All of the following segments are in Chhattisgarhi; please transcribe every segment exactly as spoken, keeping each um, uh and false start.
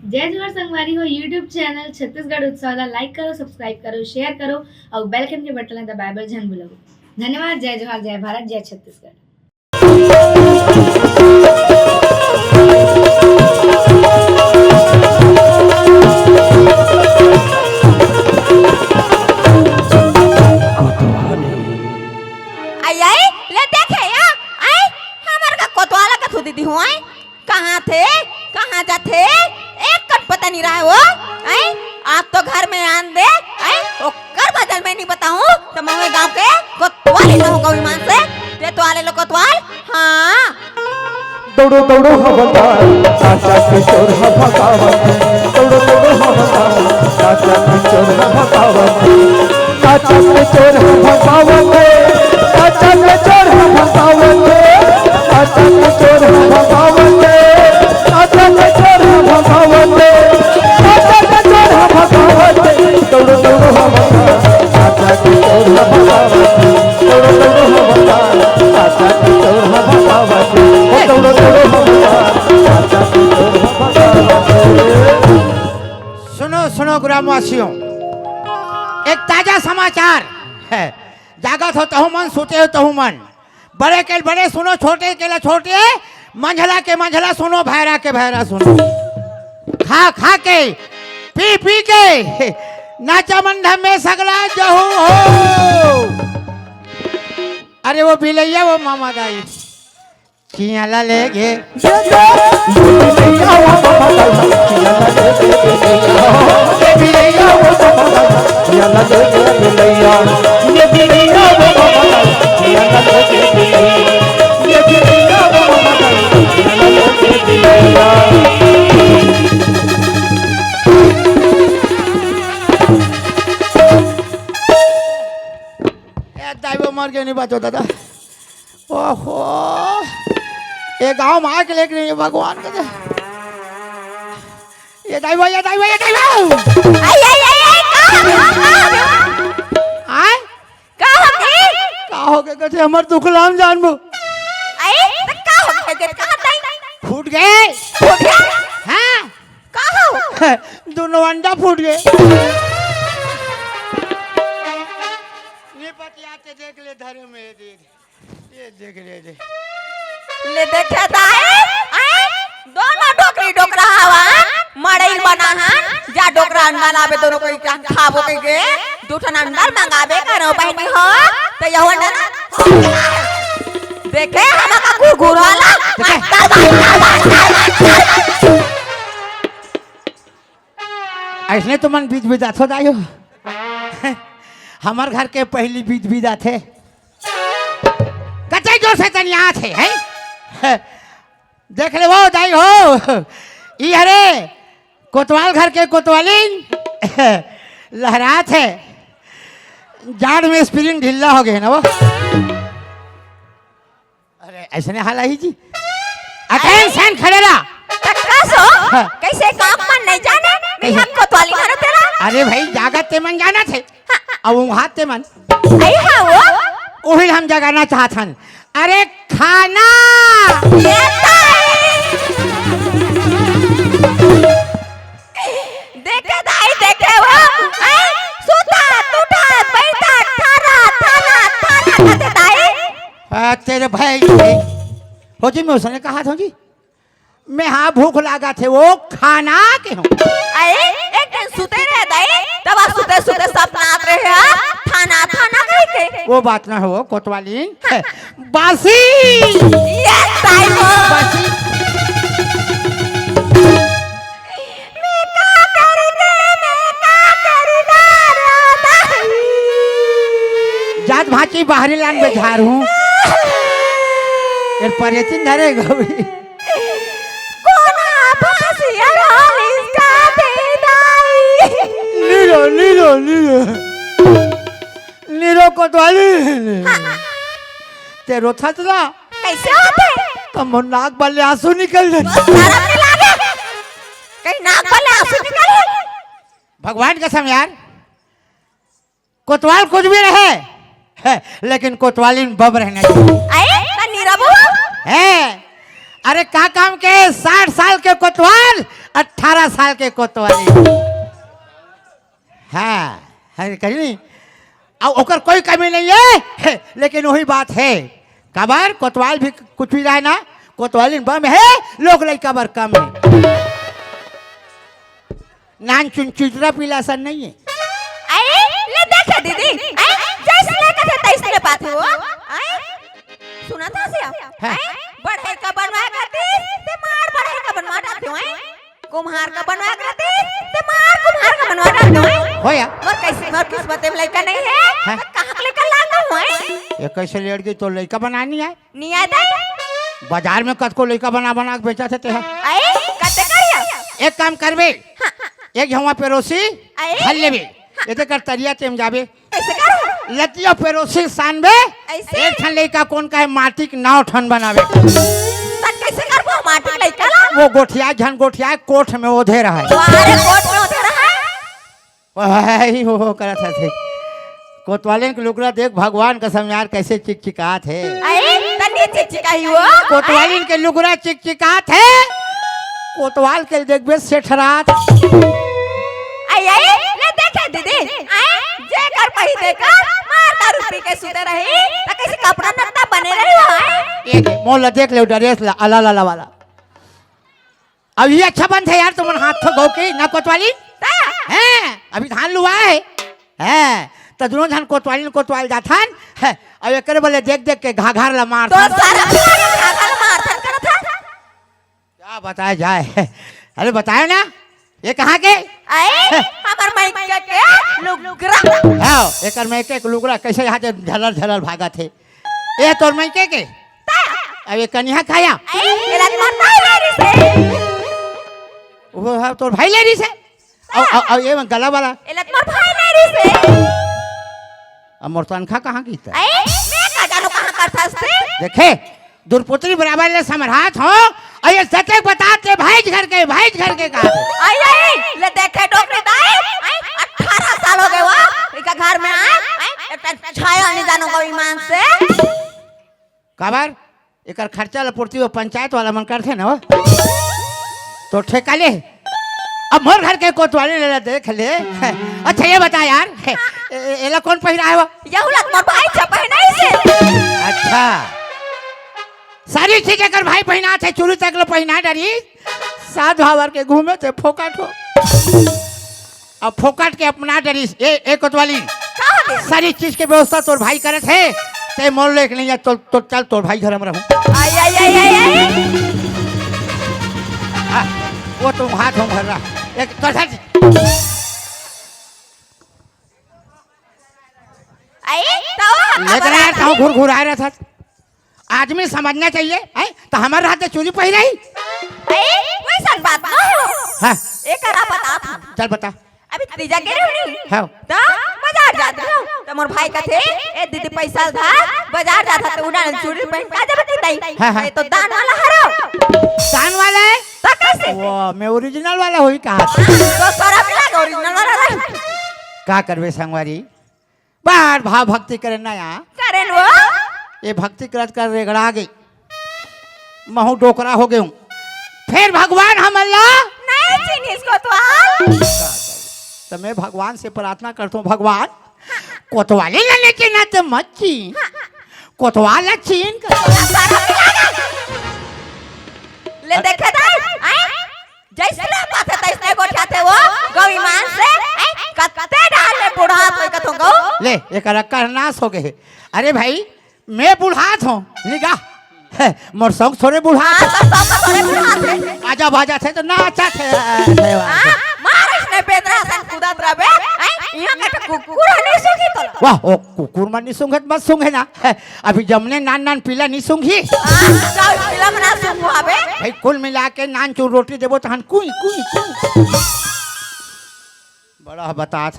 जय जोहार संगवारी हो, YouTube चैनल छत्तीसगढ़ उत्सव ला like करो, subscribe करो, share करो अउ bell icon के बटन ला दबाए बर झन भूलव। धन्यवाद। जय जोहार, जय भारत, जय छत्तीसगढ़। आई, आई, ले देखे, आ, आई, हमर का कोतवाल कथू दीदी हो, आई, कहाँ थे, कहाँ जाथे, एक कन पता नहीं रहा वो, आई, आज तो घर में आन दे, आई, ओकर बदल में नहीं बताऊं, तो मैं गांव के कोतवाल ही कहूं गौ ईमान से, ते तो आले लो कोतवाल, हाँ। दौड़ो दौड़ो हवलदार, चाचा के चोर ह भगावत हे। दौड़ो दौड़ो हवलदार, चाचा के चोर ह भगावत हे। चाचा के चोर ह भगावत हे। चाचा के चोर ह भगावत हे। चाचा के चोर ह भगावत हे। चाचा के चोर ह भगावत हे। चाचा के चोर ह भगावत हे। दौड़ो दौड़ो हवलदार, चाचा के चोर ह भगावत हे। दौड़ो दौड़ो हवलदार, चाचा के चोर ह भगावत हे। ओ दौड़ो दौड़ो हवलदार, चाचा के चोर ह भगावत हे। सुनो सुनो ग्रामवासियों, एक ताजा समाचार है। जागत हो तहु मन, सुते हो तहु मन। बड़े के बड़े सुनो, छोटे के ला छोटे, मंझला के मंझला सुनो, भैरा के भैरा सुनो। खा खा के, पी पी के, नाचा मंडप में सगला जहू हो। अरे वो बिलैया, वो मामा दाई, किया ला ले गे। ए, दाई वो मर गए, नहीं बाचो दादा। ओहो, ये गांव में आके लेके नहीं, भगवान का दे। ये दाई वो, ये दाई वो, ये दाई वो। आई, आई, आई, आई, का, का, का? आय? का हो गए? का हो गए? कथे हमर दुखलाम जानबो। आई, तो का हो गए? का दाई? फूट गए। फूट गए? हाँ। का हो? दोनों अंडा फूट गए। ये बतियाते देख ले धर्म में दे। ये देख ले दे। ले देखे दाई, आय? दोनों डोकरी डोकरा हवा, मड़ई बना हन, जा डोकरा अंडा लाबे दोनों कोई का खाबो कह के, दू ठन अंडा मंगाबे करो बहनी हो, तो यहो अंडा ना। देखे हम का गुरगुराला। ऐसने तो मन बीज बीजाथो दाई हो। हमर घर के पहली बीज बीजाथे। कतई जोर से तनिया थे, हैं? देख ले वो दाई हो, ई हरे कोतवाल घर के कोतवालिन लहरात हे। जाड़ में स्प्रिंग ढीला हो गए ना वो। अरे, ऐसने हाल आही जी। अटेंशन खड़े रहा। तक्का सो, हाँ। कैसे काम मन नहीं जाने, मैं कैसे? हम कोतवालिन हरो तेरा। अरे भाई, जागत ते मन जाना थे। हाँ। अब वहाँ ते मन। आई हाँ वो। उहिल हम जगाना चाहत हन। अरे, खाना। ये ताई। देखे दाई, देखे वो। आई, सुता, उठा, बैठा, थाना, थाना, थाना, देखे दाई। आ, तेरे भाई, भाई। हो जी, मैं उसने कहा था जी, मैं हाँ भूख लागा थे, वो खाना के हूँ। अरे, एक दिन सुते रहे दाई, तब आज सुते सुते सपना आत रहे, हाँ? थाना, थाना कह के। वो बात ना हो, कोतवाली। हाँ। बासी। ये दाई हो। बासी। मैं का करी रे, मैं का करी रे, रे दाई। जात भाची बाहरी लान बेझार हूँ। फिर परेचिन धरे गवी। कोना फांसिया रोलिस का दे दाई। Nero, Nero, Nero. नीरो कोतवाली। हाँ। ते रोथत ना। कैसे होथे? तो मोर नाक बल्ले आंसू निकल जाथे। शरम नहीं लागे? कहीं नाक बल्ले आंसू निकल? भगवान कसम यार, कोतवाल कुछ भी रहे, है, लेकिन कोतवालिन बब रहना चाहिए। आए? का नीरा बहू? है। अरे का काम के साठ साल के कोतवाल, अट्ठाईस अठारह साल के कोतवाली। हाँ, है कहीं नहीं। अब ओकर कोई कमी नहीं है, है, लेकिन वही बात है, काबर कोतवाल भी कुछ भी रहे ना, कोतवालिन बम है, लोग लइका बर कम है। नान चुन चुटरा पीला सन नहीं है। अरे, ले देख दीदी, अरे, जैसने कथे तैसने पाथे हो। अरे, सुना था सिया? हाँ। अरे, बढ़ई का बनवा खातिर, ते मार बढ़ई का बनवा डालते हो, अरे। कुम्हार का बनवा खातिर, ते मार कुम्हार का बनवा डालते हो, अरे। हो या। मोर कैसे, मोर किस्मत में लइका नहीं है, हाँ। तो कहाँ के लइका लाता हूँ, अरे? ये कैसे लेट गई तो लइका बनानी है? नहीं आता है। बाजार में कतको लइका बना बना के बेचत हे तेहा। अरे, कते करिया? एक काम करबे, हाँ। एक झौंवा पेरोसी अरे? धर लेबे, हाँ। एते कर तरिया तेम जाबे। कैसे करो? लतिया पेरोसी सानबे, ऐसे? एक ठन लइका कोन का है माटी के नौ ठन बनाबे। तन कैसे करबो माटी के लइका ला? वो गोठिया झन गोठिया कोठ में ओधे रहे। तुम्हारे कोठ में ओधे रहे? वही वो करत हथे। कोतवालिन के लुगरा देख भगवान कसम यार, कैसे चिकचिकात हे। अरे, तनी चिकचिकाही वो। कोतवालिन के लुगरा चिकचिकात हे। कोतवाल के देखबे सेठरात। आई, आई, ले देखे दीदी। आई, जे कर पही देकर, मार दारू पी के सुते रही, त कैसे कपड़ा नत्ता बने रही हो, आई? ये दे, मोला देख ले, ड्रेस ला, अला ला ला वाला। अब ये अच्छा बनत हे यार, तुमन हाथ ठो गो के ना कोतवाली? ता? हैं, अभी धान लुआ हे। हैं, त दुनों झन कोतवाली न कोतवाल जाथन। हैं, अब एकरे बले देख देख के घाघर ला मार तो थान। सारा घाघर मार थान करत हन। क्या बताया जाए? अरे बताया ना, ये कहाँ के? आए, हैं? हमर मायके के लुगरा। हाँ, एकर मायके के लुगरा कैसे यहाँ से झलर झलर भागत हे? ए तोर मायके के? ता? अब ये कनिहा खाया? ए, एला त मोर भाई ले रिसे। वो हा तोर भाई ले रिसे? अउ, अउ, अउ ये मन गला वाला? एला त मोर भाई ले रिसे। अब मोर तनखा कहाँ गिस ता? ए, मैं का जानों कहाँ करथस ते? देखे, दुरपुतरी बराबर ले समरहात हो, अउ ये सत्य बतात ले भाई घर के, भाई घर के कहा। आई, आई, ले देखे डोकरी दाई, आई, अठारह साल हो गए वो, इका घर में आए, आई, एक ठन छाया नहीं जानों का ईमान से। काबर? एकर खर्चा ल पूर्ति वो पंचायत वाला मन करथे ना वो। तो ठेका ले। अब मोर घर के कोतवाली ले ला, देख ले। अच्छा ये बता यार, ए, ए, एला कोन पहिराए वो? यहू ला त मोर भाई च पहिनाइसे। अच्छा। सारी चीज एकर भाई पहिनाथे, चूरी तक ल पहिना डरी। सात भावर के घूमे थे फोकट हो। अब फोकट के अपना डरिस, ए, ए कोतवाली। का होगे? सारी चीज के व्यवस्था तोर भाई करत हे, ते मोर लेक नहीं है, तो, तो चल तोर भाई घर में रहूं। आई, आई, आई, आई, आई। हाँ, वो तुम हाथ हम भर रहा। एक तो सच। आई, तो लेकर हमारा यार, ताऊ घुर घुर आ रहा था। आदमी समझना चाहिए, हैं? तो हमारे हाथ से चूड़ी पहिराही। ए, वैसन बात ना हो। हाँ। एकरा बता था। चल बता। अभी तीजा के रहू नहीं। हाँ। तो बाजार जात रहू। तो मोर भाई कथे, "ए दीदी पैसा धा, बाजार जात हा तो उड़ा चूड़ी पहिन का जब की नहीं।" हाँ, हाँ। ये तो दान वाला हरो। दान वाला है? तो कैसे? वो मैं ओरिजिनल वाला होई कहा। तो सरम लागे ओरिजिनल वाला रही। का करबे संगवारी? बड़ भाव भक्ति करे ना या। करेन वो। ये भक्ति करत कर रेगड़ा गे। महू डोकरा हो गेहूं। फेर भगवान हमन ला नहीं चिन्हिस कोतवाल। त मैं भगवान से प्रार्थना करथों, भगवान, कोतवाली ला लेके ना ते मत चीन। कोतवाल ला चीन कर। ले देखे दाई, आए? जैसने पाथे तैसने गोठियाथे वो, गौ ईमान से, हैं? कत्ते डाल ले बुढ़ात होई कथों गौ। ले, एकर अक्कल नाश हो गए। अरे भाई, मैं बुढ़ात हों, निगाह। है, मोर सौंग थोरे बुढ़ात। हाँ, तो सौंग थोरे बुढ़ात हे। आजा बाजा थे तो नाचा थे। हाँ, मार इसने बेदरा सन कूदत रहबे, हैं? यहाँ के तो कुकुर नहीं सूंघी तोला। वाह, ओ कुकुर मन नहीं सूंघे त मत सूंघे ना। है, अभी जमने नान नान पीला नहीं सूंघी। हाँ, जाओ, पीला मना सूंघो अबे। भाई, कुल मिला के नान चूर रोटी देबो तहन कुई, कुई, कुई। बड़ा बतात।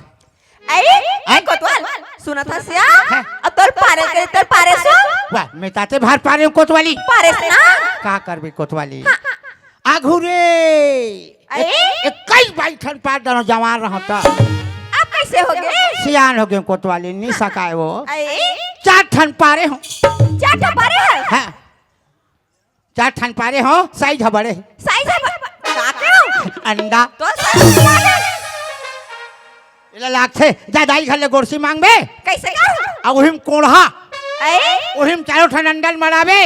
अरे, हैं? ए कोतवाल, सुनत हस या? हैं? अब तोर पारे के, तोर पारे सु? वाह, मैं ताते भार पारे हूँ कोतवाली। पारे से ना? का करबे कोतवाली? हाँ। आघू रे। अरे? एक, इक्कीस बाईस ठन पार दानो जवान रहो त। अब कैसे हो गए? सियान हो गए कोतवाली, नी सकाए वो। अरे? चार ठन पारे हो। चार ठन पारे है? हाँ। चार ठन पारे हो, साइज ह बड़े। साइज ह ब-, का करो? अंडा। तो सर, एला लागथे, जा दाई घर ले गोरसी मांगबे। कैसे का? अब उहिम कोढ़ा, ए? उहिम चारों ठन अंडा ल मड़ाबे।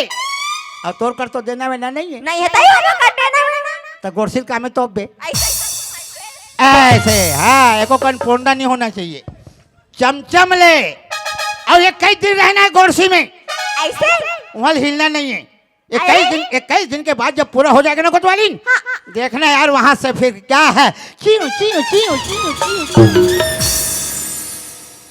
अब तोर कर तो देना वेना नहीं है। नहीं है, तई हम कर देना वेना। तो गोरसी ल कामे तोपबे। ऐसे। ऐसे, हाँ, एको कन पोंडा नहीं होना चाहिए। चमचम ले। और इक्कीस दिन रहना है गोरसी में। ऐसे? वहाँ हिलना नहीं है। इक्कीस अरे? दिन, इक्कीस दिन के बाद जब पूरा हो जाएगा ना कोतवाली, हाँ। देखना यार वहां से फिर क्या है। चीं, चीं, चीं, चीं, चीं, चीं।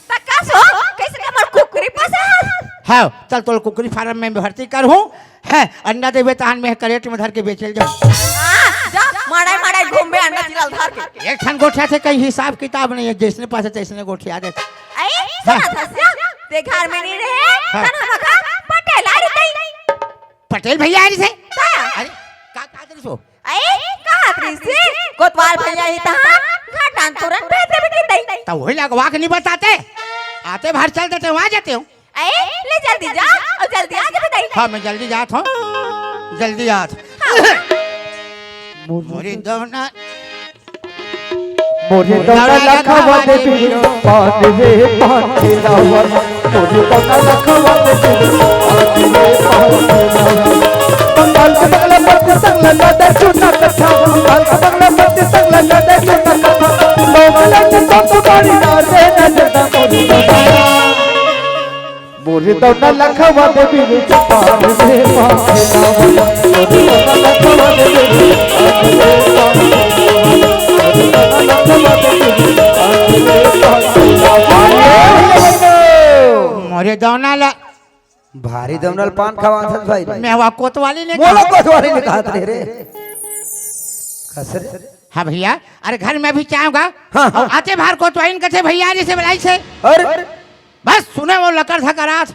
त का सो? कैसे के मोर कुकरी पोसे हस? हाँ, चल तोला कुकरी फार्म में भर्ती करहूँ। है, अंडा देबे तहान में करेट में धर के बेचे ल जाहूँ। हाँ, जा, मड़ई मड़ई घूमबे अंडा चिला ल धर के। एक ठन गोठियाथे, कहीं हिसाब किताब नहीं है, जैसने पासे तैसने गोठिया देथे। अरे, हाँ। सुना था, जा, ते घर में नहीं रहे, हाँ। तन हम का पटेल आ रही। पटेल भैया आ रही थे? हाँ। अरे, का, का करी सो? अरे, का करी से? कोतवाल भैया ही तहाँ, घाटान तुरंत भेज देबे की तई। तो वही लगवा के नहीं बताते, आते बाहर चल देते, वहाँ जाते हो। अरे, ले जल्दी जा, और जल्दी आ जाबे तई। हाँ, मैं जल्दी जात हूँ, जल्दी जात। हाँ। मोरी दौना मोरे दौड़ा लखवा दे बीरो, पान रे पान खिलावा। मोरे दौड़ा लखवा दे बीरो, पान रे पान खिलावा। बंगाल के बंगला पति संग लगा दे चुना कथा, बंगाल के बंगला पति संग लगा दे चुना कथा। लोग लग तो तुम्हारी ना रे ना जदा मोरे दौड़ा। मोरे दौना लखवा देवी रे चपाल रे पाल खेलावा। मोरे दौना लखवा देवी रे चपाल रे पाल खेलावा। मोरे दौना लखवा देवी रे चपाल रे पाल खेलावा। मोरे दौना ला भारी दौना ल पान खवात हस भाई। मैं वा कोतवाली ने मोला कहा। कोतवाली ने कहत रहे रे। खसरे। हाँ भैया, अरे घर में भी चाहूंगा। हाँ, हाँ। और आते बाहर कोतवाली ने कथे भैया रे से बुलाई से। अरे बस सुने वो लकर धकरात।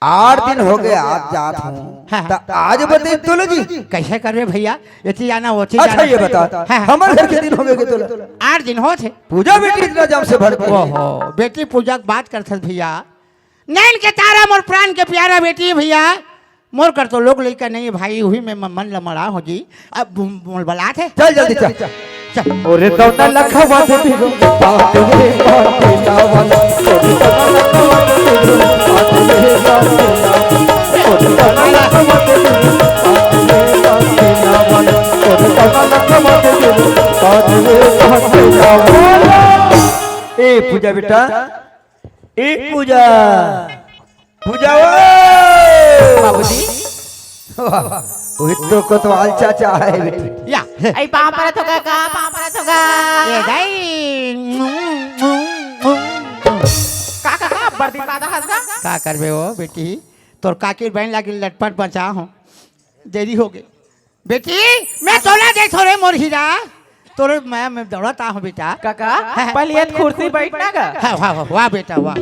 आठ दिन हो गए, आज जात हूँ। हाँ, हाँ। त आज बते तोला जी। कैसे करबे भैया, एती जाना, ओती अच्छा, जाना। ये बता, हाँ, हाँ। हमर घर के दिन हो गए के तोला? आठ दिन होत हे। पूजा बेटी इतना जम से भड़के। ओहो, बेटी पूजा के बात करथस भैया। नैन के तारा मोर प्राण के प्यारा बेटी भैया। मोर कर तो लोग लइका नहीं भाई, उही में म-, मन लमड़ा हो जी। अब मोल बलात हे। चल जल्दी चल। चल। ओरे दौना लखवा दे बीरो, पान रे पान खिलावा। ओरे दौना लखवा दे बीरो, पान रे पान खिलावा। ओरे दौना लखवा दे बीरो, पान रे पान खिलावा। ओरे दौना लखवा दे बीरो, पान रे पान खिलावा। ए पूजा बेटा, ए पूजा, पूजा ओ। बाबूजी। वाह, वही तो कोतवाल चाचा है बेटी। या। आई पाँव परत होगा का, पाँव परत होगा। ए दाई। का, का, का, बर्दी पादा हस का? का करबे ओ बेटी? तोर काकी बहन लागी लटपट बचा हो। देरी हो गई। बेटी, मैं तोला देथों रे मोर हीरा। तोरे मैं, मैं दौड़त आहूँ बेटा। काका, हाँ, हाँ। पहले ये कुर्सी बैठना का। हाँ, हाँ, हाँ, वाह बेटा, वाह।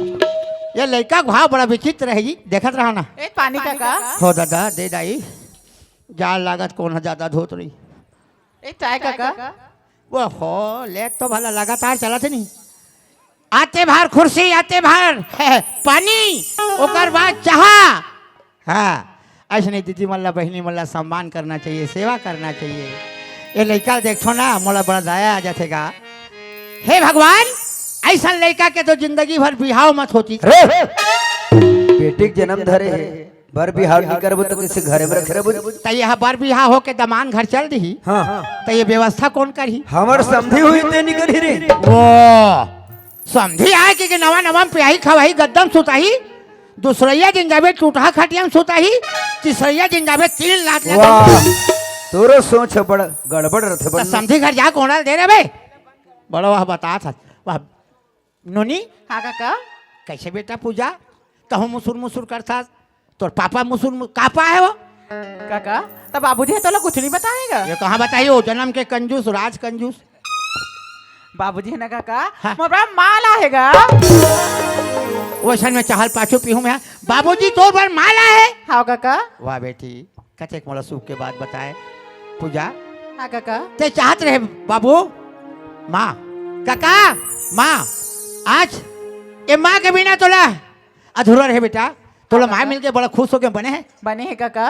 ये लइका के भाव बड़ा विचित्र है जी, देखत रहा ना। ए, पानी काका। हो दादा, दे दाई। जाड़ लागत कोन ह ज्यादा धोत रही। ए, चाय काका। वो हो, लेट तो भला लगातार चलत हे नहीं। आते भार कुर्सी, आते भार पानी, ओकर बाद चाहा। हाँ, अइसने दीदी मन ला, बहिनी मन ला सम्मान करना चाहिए, सेवा करना चाहिए। ये लइका देखथों ना, मोला बड़ा दया आ जाथे गा। हे भगवान, अइसन लइका के तो जिंदगी भर बिहाव मत होतिस। रे, बेटी के जन्म धरे हे, बर बिहाव नइ करबो तो कइसे घरे में रखे रहिबो? त ये बर बिहाव होके दमान घर चल दिही। हाँ। त ये व्यवस्था कोन करही? हमर समधी होही ते नइ करही रे। वो समधी आय के, के नवा नवा में पियाही, खवाही, गद्दा में सुताही, दूसरइया दिन जाबे टूटहा खटिया में सुताही, तीसरइया दिन जाबे तीन लात ले वाह, तोरो सोच ह बड़ गड़बड़ रथे त बड़। समधी घर जा कोन ल दे रे बे? बड़ा वाह बतात हस। वाह नोनी। हाँ काका। कैसे बेटा पूजा? तहूँ मुसुर मुसुर करथस। तोर पापा मुसुर मु-, का पाए वो? काका, त बाबूजी ह तोला कुछ नहीं बताएगा? ये कहाँ बताही वो? जन्म के कंजूस, राज कंजूस। बाबूजी हे ना काका, हाँ। मोर बर माला हे गा। वइसन में चाहा ल पाछू पीहूँ मैं। बाबूजी तोर बर माला हे। हाँ काका। वाह बेटी, कतेक मोला सुख के बात बताए। पूजा। हाँ काका। ते चाहत रहे बाबू, माँ, काका, माँ, आज ये माँ के बिना तोला अधूरा रहे बेटा। तोला माँ मिल के बड़ा खुश हो के बने हे। बने हे काका।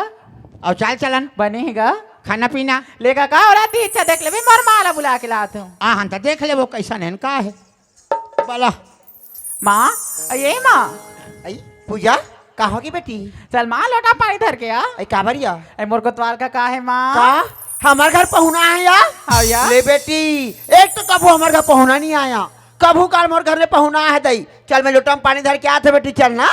अउ चाल चलन। बने हे गा। खाना पीना। लेगा का औरत ही इच्छा देख लेबे, मोर माँ ला बुला के लात हूँ। आ, हम तो देख लेबो कैसन है, का है। बोला। माँ, ए माँ। आई, पूजा, का होगे बेटी? चल माँ, लोटा पानी धर के आ। आई, काबर या? ए, मोर कोतवाल का का है माँ? का? हमर घर पहुना है या? हाँ या। ले बेटी, एक तो कभू हमर घर पहुना नहीं आया, कभू काल मोर घर में पहुना है दई। चल मैं लोटा में पानी धर के आत हूँ बेटी, चल ना।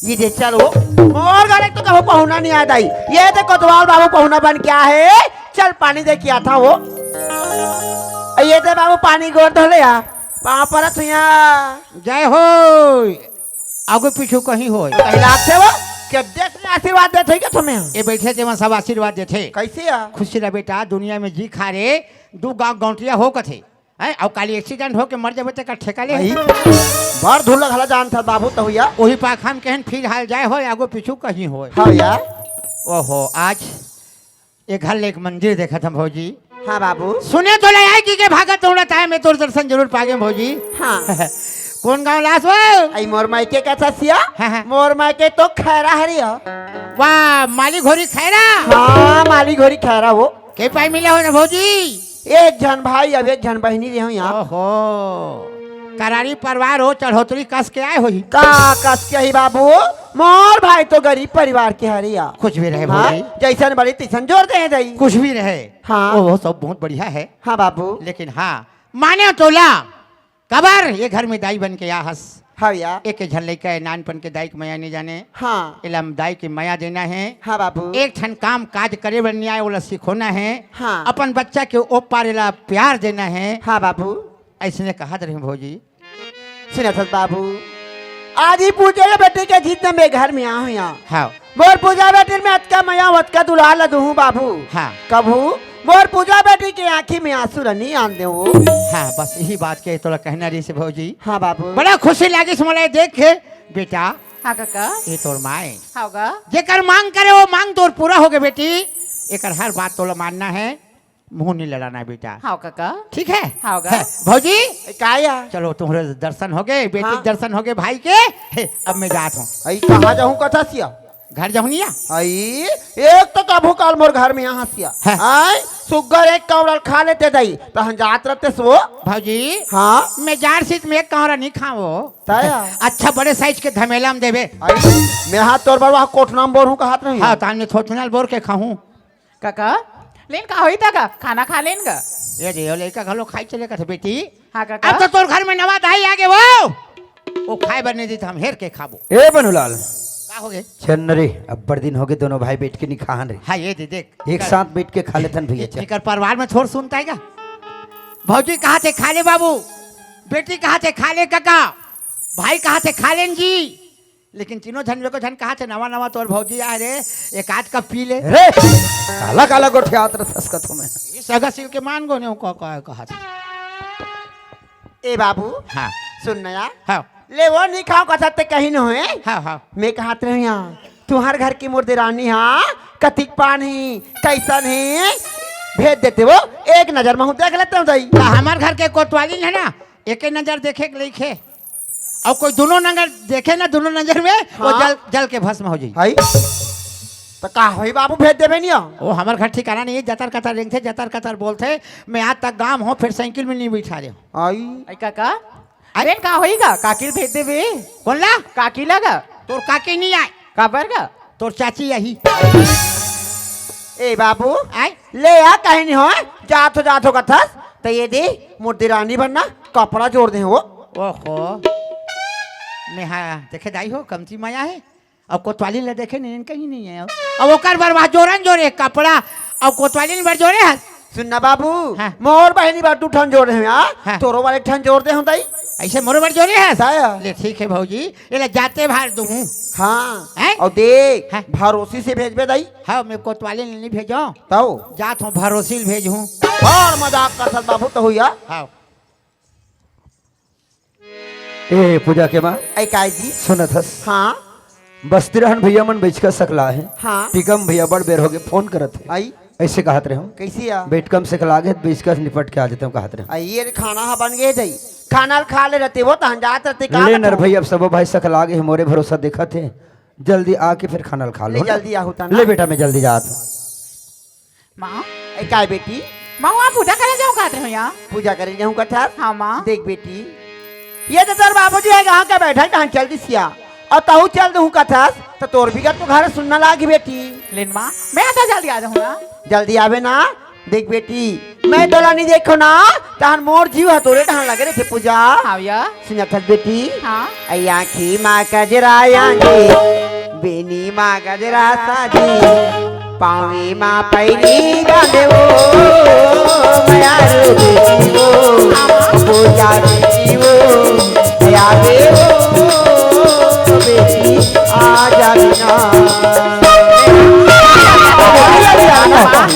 ये दे, चल वो। मोर घर एक तो कभू पहुना नहीं आया दई। ये दे कोतवाल बाबू पहुना बन के आए हे। चल पानी दे के आत हूँ वो। ये दे बाबू पानी गोड़ धो ले यार। पाँव परत हूँ यार। जय हो। आगू पीछू कहीं होय। कहीं लागथे वो? के देख ने आशीर्वाद देथे क्या तुम्हें? ये बैठे तेमन सब आशीर्वाद देथे। कैसे यार? खुशी रह बेटा, दुनिया में जी खा रे, दू गाँव गौंटिया हो कथे। हैं? अउ काली accident होके मर जाबे तेकर ठेका ले। भाई, भर धुल्ला घला जानत हस बाबू तहु या। ओही पाखा म केहन फिलहाल जाय होय, आगू पीछू कहीं होय। हाँ यार। ओहो, आज एक घर ले एक मंदिर देखत हन भौजी। हाँ बाबू। सुने तो ले आय कि के भागत दौड़त आय, मैं तोर दर्शन जरूर पागे भौजी। हाँ। कौन गाँव लास वो? आई मोर मायके कथस या। हाँ, हाँ। मोर मायके तो खैरा हरे या। वाह, माली घोरी खैरा। हाँ, माली घोरी खैरा वो। के पाई मिले हो ना भौजी? एक झन भाई अउ एक झन बहिनी रेहूं यहाँ। ओहो, करारी परिवार हो, चढ़ोतरी कस के आय होही। का कस के ही बाबू, मोर भाई तो गरीब परिवार के हरे या। कुछ भी रहे हाँ, भौजी। जैसन बड़े तैसन जोर दे दई। कुछ भी रहे। हाँ। ओहो, सब बहुत बढ़िया है। हाँ बाबू। लेकिन हाँ, माने तोला काबर ये घर में दाई बन के आ हस? हाँ भैया। एक झन लइका हे, नानपन के दाई के मया नइ जाने। हाँ। एला दाई के मया देना हे। हाँ बाबू। एक ठन काम काज करे बर नइ आय, ओला सिखोना हे। हाँ। अपन बच्चा के ओ पार एला प्यार देना हे। हाँ बाबू। अइसने कहत रहे भौजी। सुनत हस बाबू, आज ही पूजा बेटी के जिद में घर में आहूं या। हाँ। मोर पूजा बेटी में अतका मया, अतका दुलार ल दूहूं बाबू। हाँ। कभू मोर पूजा बेटी के आँखी में आंसू ल नी आन देवो। हाँ, बस यही बात के तोला कहना रहिस भौजी। हाँ बाबू। बड़ा खुशी लागिस मोला देख के बेटा। हाँ काका। ये तोर माँ ए। हाँ गा। जेकर मांग करे वो मांग तोर पूरा होगे बेटी। एकर हर बात तोला मानना हे, मुंह नहीं लड़ाना हे बेटा। हाँ काका। ठीक हे? हाँ गा। हे, भौजी। ए, का या? चलो तुम्हरे दर्शन होगे, बेटी हाँ। के दर्शन होगे भाई के। हे, अब मैं जात हूँ। अई कहाँ जाहूँ कथस या? घर जाहूँ नहीं या? अई, एक तो कभू काल मोर घर में आहस या। हैं? आय, सुग्घर एक कौड़ा ल खा लेते दई, तहन जात रहते सो। भौजी, हाँ? मैं जात सित में एक कौड़ा नहीं खावो। ताया? अच्छा बड़े size के धमेला में देबे। अई, मैं हा तोर बर वहाँ कोठना में बोरहूँ कहत रही। हाँ, तहन मैं थोथना ल बोर के खाहूँ। काका, लेन का होई त गा? खाना खा लेन गा। ये दे, ओ लइका घलो खाई चले कथे बेटी। हाँ काका। अब तो तोर घर में नवा दाई आगे वो। वो खाए बर नहीं दी त हम हेर के खाबो। ए बनुलाल। का होगे? चल न रे, अब्बड़ दिन होगे दोनों भाई बैठ के नहीं खाहन रे। हाँ, ये दे देख। एक साथ बैठ के खा लेथन भैया, चल। एकर परिवार में थोर सुनता हे का? भौजी कहथे खा ले बाबू, बेटी कहथे खा ले काका, भाई कहथे खा लेन जी। लेकिन तीनों झन, एको झन कहथे, "नवा नवा तोर भौजी आय रे, एक आध कप पी ले।" रे, काला काला गोठियात रथस कथों में। ये सगा सिल के मान गो ने, का, का कहथे। ए बाबू, हाँ। सुन न या। हाँ। ले वो नहीं खाओ कथस ते कहीं न होए। हाँ, हाँ। मैं कहत रही हूँ या, तुम्हर घर की मोर देरानी हा, कतिक पान ही, कैसन ही, भेज देते वो, एक नजर में हूँ देख लेते हूँ दाई। त हमर घर के कोतवालिन हे ना, एके नजर देखे के लइक हे। अउ कोई दुनों नजर देखे ना, दुनों नजर में वो हाँ। जल, जल के भस्म हो जाई। हाय। त का होई बाबू, भेज देबे नहीं हो? वो हमर घर ठिकाना नहीं हे, जतर कतर रेंगथे, जतर कतर बोलथे। मैं आज तक गाँव हूँ, फिर साइकिल में नहीं बैठा रहे हूँ। आई। आई काका, आई। अरे का होई गा? काकी ल भेज देबे। कौन ला? काकी ला गा। तोर काकी नहीं आय। काबर गा? तोर चाची आही। ए बाबू, आय? ले आ, कहीं नहीं हो, जात हो, जात हो कथस, त ये दे, मोर देरानी बर ना, कपड़ा जोर दे हो। ओहो, मैं हाँ, देखे दाई हो, कमती मया हे, अउ कोतवालिन ला देखे नहीं, कहीं नहीं हे, अउ ओकर बर वहाँ जोरन जोरे कपड़ा, अउ कोतवालिन बर जोरे हस। सुन ना बाबू, हाँ। मोर बहिनी बर दू ठन जोरे हूँ, हाँ? हाँ। तोरो बर एक ठन जोर दे हूँ दाई। अइसे मोरो बर जोरे हस? हाँ। ले ठीक हे भौजी, एला जाते भार दूहूँ। हाँ। हैं? अउ देख, हाँ। भरोसी से भेजबे दाई। हाँ, मैं कोतवालिन नहीं भेजों। तउ? जात हूँ, भरोसी ल भेजहूँ। बड़ मजाक करथस बाबू तहू या। हाँ। ए, पूजा के माँ। ए, काय जी? सुनत हस? हाँ। बस्ती रहन भैया मन बइचका सकला हे। हाँ। टीकम भैया बड़ बेर होगे फोन करत हे। आई। अइसे कहत रहे हूँ। कइसे या? बइठका म सकला गे, बइचका से निपट के आ जाते हूँ कहत रहे हूँ। आई, ये खाना हा बन गे दाई। खाना ल खा ले रहते वो, तहन जात रहते का ले नर बताऊँ? भैया, अब सबो भाई सकला गे हे, मोरे भरोसा देखत हे। जल्दी आके फिर खाना ल खा लो, ले, है ना? जल्दी आहू तना। ले बेटा, मैं जल्दी जात हूँ। माँ। ए, काय बेटी? माँ, वहाँ पूजा करे जाऊँ कहत रहे हो यहाँ। पूजा करे जाऊँ कथस? हाँ, माँ। देख बेटी, ये तो तोर बाबूजी हे, कहाँ के बैठा, कहाँ चल दिस या। अउ तहूँ चल दूँ कथस, त तोर भी घर तो घर सुन्ना लागी बेटी। लेन माँ, मैं आता जल्दी आ जाऊँ ना। जल्दी आबे ना। देख बेटी, मैं तोला नहीं देखो ना, तहन मोर जीव ह तोरे डहन लगे रहिथे पूजा। हाँ भैया। सुनत हस बेटी? हाँ। ऐ आँखी मा गजरा आँखी, बेनी मा गजरा साजी, पाँवी मा पैरी बांधे वो, मयारू बेटी वो, पूजा बेटी वो, आवे वो, बेटी आ जा बिना।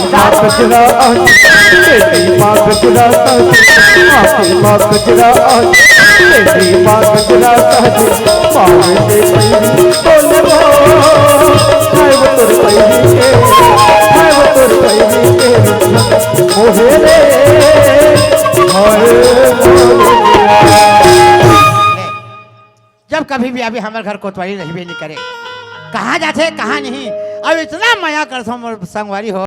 माँ गजरा आँखी, बेटी माँ गजरा साजी, आँखी माँ गजरा आँखी, बेटी माँ गजरा साजी, पाँव में पैरी बोले वो, हाय वो तोर पैरी के, हाय वो तोर पैरी के, मोहे रे, हाय मोहे रे। जब कभी भी आबे, हमर घर कोतवाली रहिबे नहीं करे, कहाँ जाथे, कहाँ नहीं। अब इतना मया करथो मोर संगवारी हो।